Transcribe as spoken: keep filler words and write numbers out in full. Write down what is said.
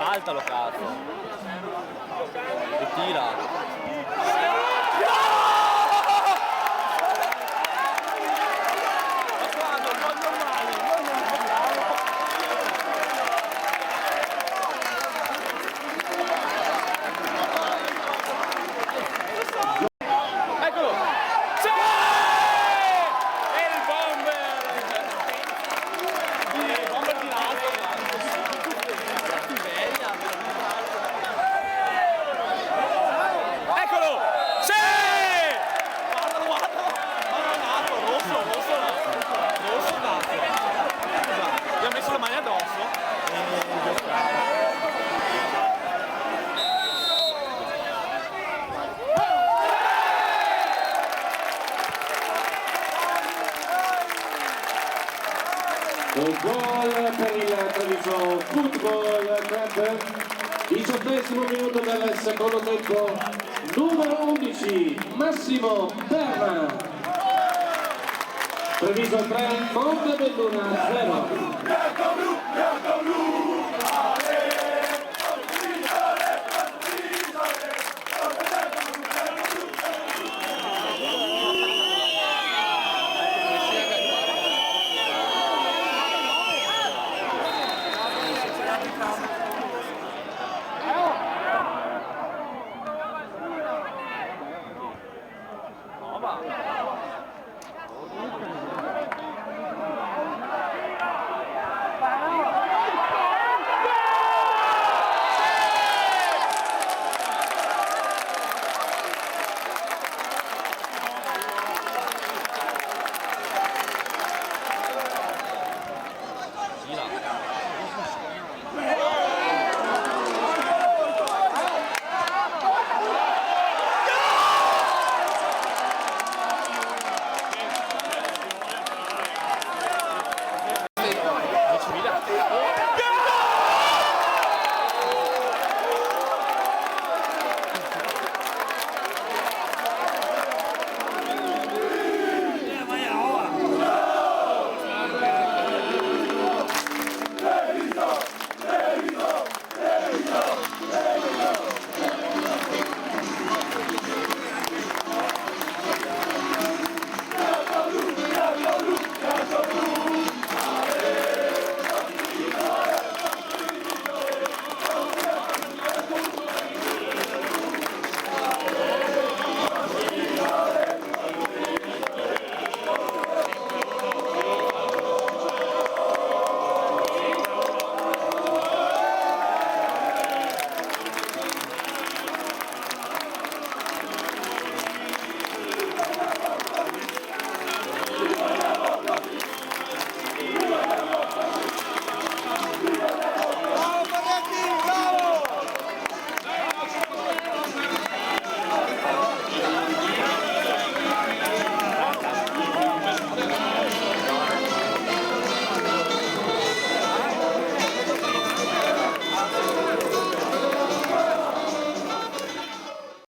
Saltalo, cazo! E tira! Eccolo! Sì! E el bomber! Sì, bomber di lato, guarda. Cattiveria. Eccolo! Sì! Guardalo, guardalo! Maronato, rosso, rosso, rosso. Rosso, cazzo. Scusa, gli ha messo le mani addosso. E gol per il Treviso Football Club, diciottesimo minuto del secondo tempo, numero undici, Massimo Berna. Treviso tre, Montebelluna zero.